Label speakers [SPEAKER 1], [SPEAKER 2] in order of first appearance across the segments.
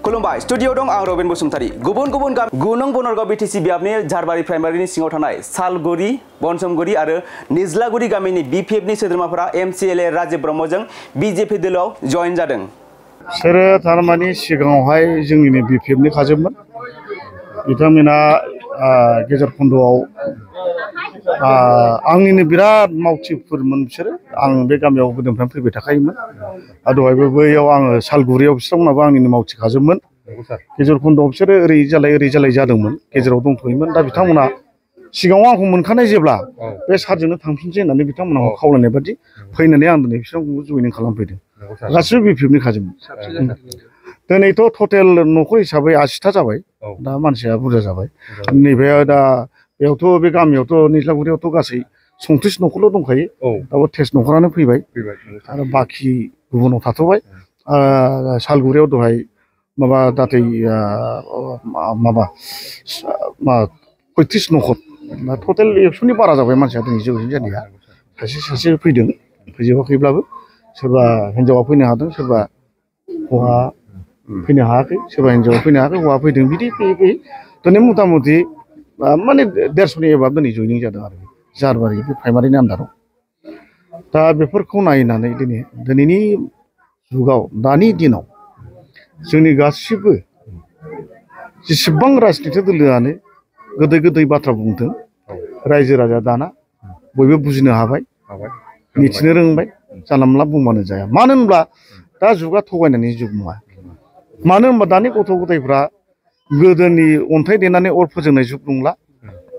[SPEAKER 1] खुलुमबाय स्टुडियो दं आं रबिन बसुमतारी गुबुन गुबुन गुनं बनरगाव बिटिसि बियाबनि झारबारि प्राइमारिनि सिङाव थानाय सालगुरि बनसमगुरि आरो निज्लागुरि गामिनि बिपिएफनि सोद्रोमाफोरा एमसिएलए राजीव ब्रह्मजों बिजेपि दलाव जइन जादों।
[SPEAKER 2] बिसोरो थारमाने सिगाङावहाय जोंनिनो बिपिएफनि खाजोबमोन बिथांमोना गेजेर खन्द'आव आंनिनो बिराद मावथिफोरमोन बिसोरो आं बे गामियाव गोदोनिफ्रायनो फैबाय थाखायोमोन आरो दहायबो बैयाव आङो सालगुरियाव बिथांमोनाबो आंनिनो मावथि खाजोबमोन गेजेर खन्द'आव बिसोरो ओरै जालाय जादोंमोन गेजेराव दंथ'योमोन दा बिथांमोना सिगाङाव आंखौ मोनखानाय जेब्ला बे सारजोंनो थांफिनसै होननानै बिथांमोनखौ खावलायनाय बादि फैनानै आं दिनै बिसोरखौ जयनिं खालामफैदों गासिबो बिपिएफनि खाजोबमोन दिनैथ' टटेल न'खर हिसाबै 80टा जाबाय दा मानसिया बुरजा जाबाय नैबे दा बेयावथ' बे गामियावथ' निज्लागुरियावथ' गासै 29 न'खरल' दंखायो दाबो तेज न'खरानो फैबाय आरो बाखि गुबुनाव थाथ'बाय सालगुरियाव दहाय माबा दाथै माबा 35 न'खर टटेल 100नि बारा जाबाय मानसिया दिनै जयनिं जानाया सासे फैदों फैजोबाखैब्लाबो सोरबा हिन्जावा फैनो हादों सोरबा हौवा फैनो हायाखै सोरबा हिन्जावा फैनो हायाखै हौवा फैदों बिदि फैयै दिनै मथा मथि माने 150नि एबा दिनै जयनिं जादों आरो झारबारि बे प्राइमारिनि आन्दाराव दा बेफोरखौ नायनानै दिनैनि जुगाव दानि दिनाव जोंनि गासिबो जेसेबां राजनिति दोलोआनो गोदै बाथ्रा बुंदों रायजो राजा दाना बयबो बुजिनो हाबाय मिथिनो रोंबाय जानला मोनला बुंबानो जाया मानो होनब्ला दा जुगा थगायनायनि जुग नङा मानो होनबा दानि गथ' गथायफ्रा गोदोनि अन्थाइ देनानै अर फोजोंनाय जुग नंला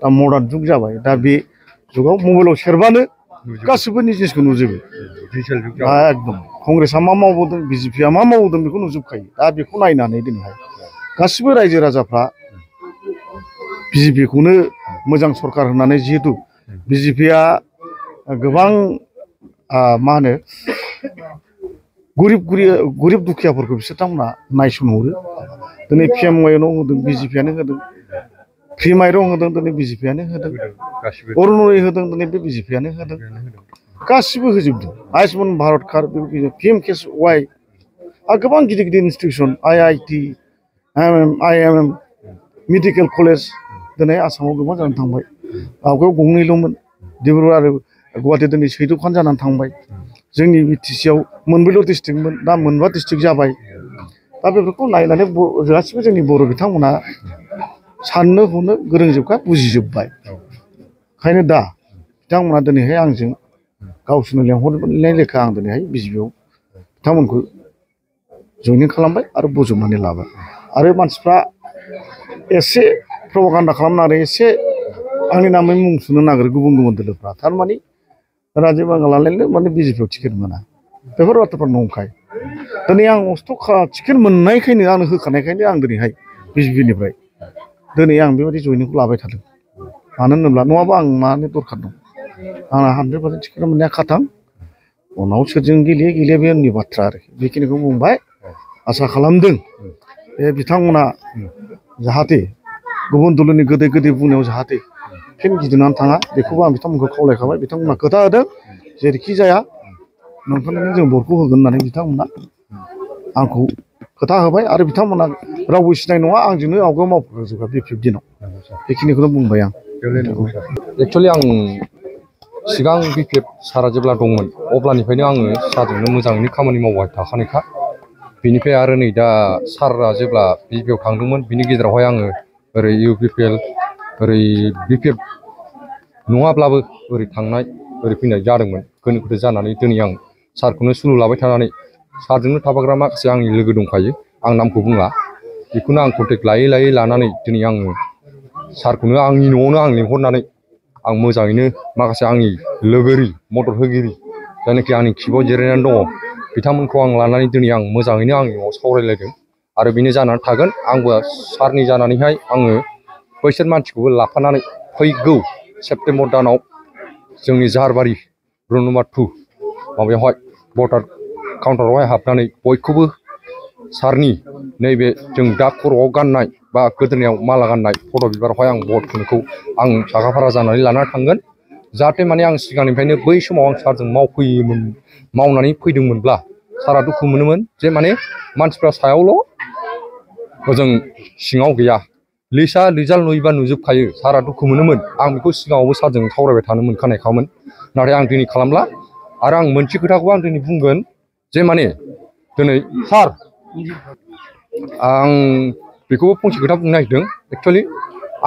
[SPEAKER 2] दा मडार्न जुग जाबाय दा बे जुगाव मबाइलाव सेरबानो गासिबो जिनिसखौ नुजोबो एकदम कंग्रेसआ मा मावबोदों बिजेपिआ मा मावदों बेखौ नुजोबखायो दा बेखौ नायनानै दिनैहाय गासिबो रायजो राजाफ्रा बिजेपिखौनो मोजां सरकार होननानै जिहेतु बिजेपिआ गोबां मा होनो गरिब दुखियाफोरखौ बिसोरथांमोना नायसनहरो दिनै पिएम माइरं होदों बिजेपिआनो होदों फ्रि माइरं होदों दिनै बिजेपिआनो होदों अरुनदय होदों दिनै बे बिजेपिआनो होदों गासिबो होजोबदों आयुष्मान भारत कार्ड पिएम केस वाइ आरो गोबां गिदिर institution IIT IIM medical college दिनै आसामाव गोबां जानानै थांबाय आवगायाव गंनैल'मोन डिब्रुगड़ आरो गुवाहाटि दिनै 14 खान जानानै थांबाय जोंनि बिटिसिआव मोनब्रैल' डिस्ट्रिक्टमोन दा मोनबा डिस्ट्रिक्ट जाबाय दा बेफोरखौ नायनानै गासिबो जोंनि बर' बिथांमोना साननो हनो गोरोंजोबखा बुजिजोबबाय ओंखायनो दा बिथांमोना दिनैहाय आंजों गावसोरनो लेंहरनाय लेखा आं दिनैहाय बिजेपिआव बिथांमोनखौ जयनिं खालामबाय आरो बजबनानै लाबाय आरो मानसिफ्रा एसे प्रपागान्डा खालामनानै एसे आंनि नामै मुं सुनो नागिरो गुबुन दोलोफ्रा थारमाने राजीव बांगालालायनो माने बिजेपिआव टिकेट मोना बेफोर बाथ्राफ्रा नंखाय दिनै आं अस्थ' टिकेट मोननायखायनो आंनो होखानायखायनो आं दिनैहाय बिजेपिनिफ्राय दिनै आं बेबायदि जयनिंखौ लाबाय थादों मानो होनोब्ला नङाबा आं मानो दरखार दं आंना 100% टिकेट मोननाया खाथां उनाव सोरजों गेलेयो बे उननि बाथ्रा आरोखि बेखिनिखौ बुंबाय आसा खालामदों बे बिथांमोना जाहाथे गुबुन दलनि गोदै बुंनायाव जाहाथे फिन गिदिंनानै थाङा बेखौबो आं बिथांमोनखौ खावलायखाबाय बिथांमोना खोथा होदों जेरैखि जाया नोंथांनो जों भटखौ होगोन होननानै बिथांमोना आंखौ खोथा होबाय आरो बिथांमोना रावबो सिनाय नङा आंजोंनो आवगायाव मावफाजोबा बिपिएफ दिनाव बेखिनिखौनो बुंबाय आं
[SPEAKER 3] एक्चुअलि आं सिगां बिपिएफ सारा जेब्ला दंमोन अब्लानिफ्रायनो आङो सारजोंनो मोजाङैनो खामानि मावबाय थाखानायखा बेनिफ्राय आरो नै दा सारआ जेब्ला बिपिएफ थांदोंमोन बिनि गेजेरावहाय आङो ओरै इउपिपिएल ओरै बिपिएफ नङाब्लाबो ओरै थांनाय ओरै फैनाय जादोंमोन गोनो गोथो जानानै दिनै आं सारखौनो सुलु लाबाय थानानै सारजोंनो थाफाग्रा माखासे आंनि लोगो दंखायो आं नामखौ बुंला बेखौनो आं कन्टेक्ट लायै लानानै दिनै आङो सारखौनो आंनि न'आवनो आं लिंहरनानै आं मोजाङैनो माखासे आंनि लोगोरि मदद होगिरि जायनाखि आंनि खिबाव जिरायनानै दङ बिथांमोनखौ आं लानानै दिनै आं मोजाङैनो आंनि न'आव सावरायलायदों आरो बेनो जानानै थागोन आंबो सारनि जानानैहाय आङो बैसोर मानसिखौबो लाफानानै फैगौ सेप्तेम्बर दानाव जोंनि झारबारि रुम नम्बर 2 माबायावहाय भटार काउन्टारावहाय हाबनानै बयखौबो सारनि नैबे जों दा खर'आव गाननाय बा गोदोनायाव माला गाननाय फट' बिबारावहाय आं भट होनायखौ आं साखाफारा जानानै लानानै थांगोन जाहाथे माने आं सिगांनिफ्रायनो बै समाव आं सारजों मावनानै फैदोंमोनब्ला सारा दुखु मोनोमोन जे माने मानसिफ्रा सायावल' ओजों सिङाव गैया लिसा रिजाल्ट नुयोबा नुजोबखायो सारा दुखु मोनोमोन आं बेखौ सिगाङावबो सारजों सावरायबाय थानो मोनखानायखामोन नाथाय आं दिनै खालामला आरो आं मोनसे खोथाखौ आं दिनै बुंगोन जे माने दिनै सार आं बेखौबो फंसे खोथा बुंनो नागिरदों एक्चुअलि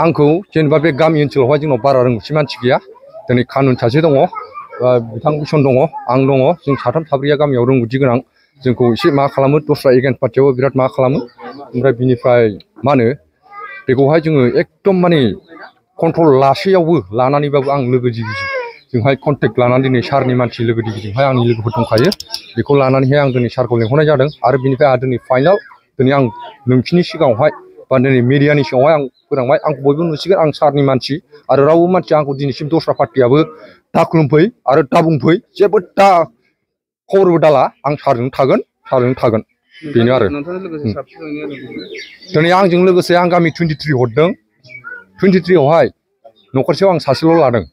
[SPEAKER 3] आंखौ जेनेबा बे गामि ओनसोलावहाय जोंनाव बारा रोंगौथि मानसि गैया दिनै कानुन सासे दङ बिथां बिसन दङ आं दङ जों साथाम साब्रैया गामियाव रोंगौथि गोनां जोंखौ एसे मा खालामो दस्रा एगेन्स्ट पार्टियावबो बिराद मा खालामो ओमफ्राय बिनिफ्राय मा होनो बेखौहाय जोङो एकदम माने कन्ट्रल लासेयावबो लानानैबाबो आं लोगो दिगिजों जोंहाय कन्टेक्ट लानानै दिनै सारनि मानसि लोगो दिगिजोंहाय आंनि लोगोफोर दंखायो बेखौ लानानैहाय आं दिनै सारखौ लेंहरनाय जादों आरो बिनिफ्राय आरो दिनै फाइनाल दिनै आं नोंसिनि सिगाङावहाय बा दिनै मिडियानि सिगाङावहाय आं फोरोंबाय आंखौ बयबो नुसिगोन आं सारनि मानसि आरो रावबो मानसिया आंखौ दिनैसिम दस्रा पार्टियाबो दा खुलुमफै आरो दा बुंफै जेबो दा खबरबो दाला आं सारजों थागोन बेनो आरो दिनै आंजों लोगोसे आं गामि 23 हरदों 23आवहाय न'खरसेयाव आं सासेल' लादों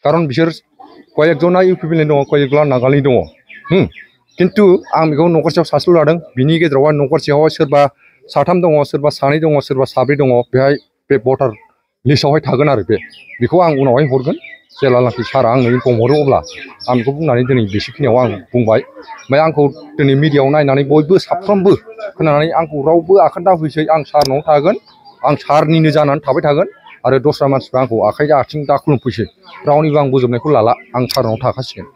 [SPEAKER 3] खारन बिसोर कयेकजना इउपिपिएलनि दङ कयेकजना नागालेण्डनि दङ खिन्थु आं बेखौ न'खरसेयाव सासेल' लादों बिनि गेजेरावहाय न'खरसेयावहाय सोरबा साथाम दङ सोरबा सानै दङ सोरबा साब्रै दङ बेहाय बे भटार लिस्टआवहाय थागोन आरो बेखौ आं उनावहाय हरगोन जेब्लानाखि सारा आंनो इनफर्म हरो अब्ला आं बेखौ बुंनानै दिनै बेसेखिनियाव आं बुंबाय ओमफ्राय आंखौ दिनै मिडियाआव नायनानै बयबो साफ्रोमबो खोनानानै आंखौ रावबो आखाइ दाहोफैसै आं सारनाव थागोन आं सारनिनो जानानै थाबाय थागोन आरो दस्रा मानसिफ्रा आंखौ आखाइ आथिं दा खुलुमफैसै रावनिबो आं बोजबनायखौ लाला आं सारनाव थाखासिगोन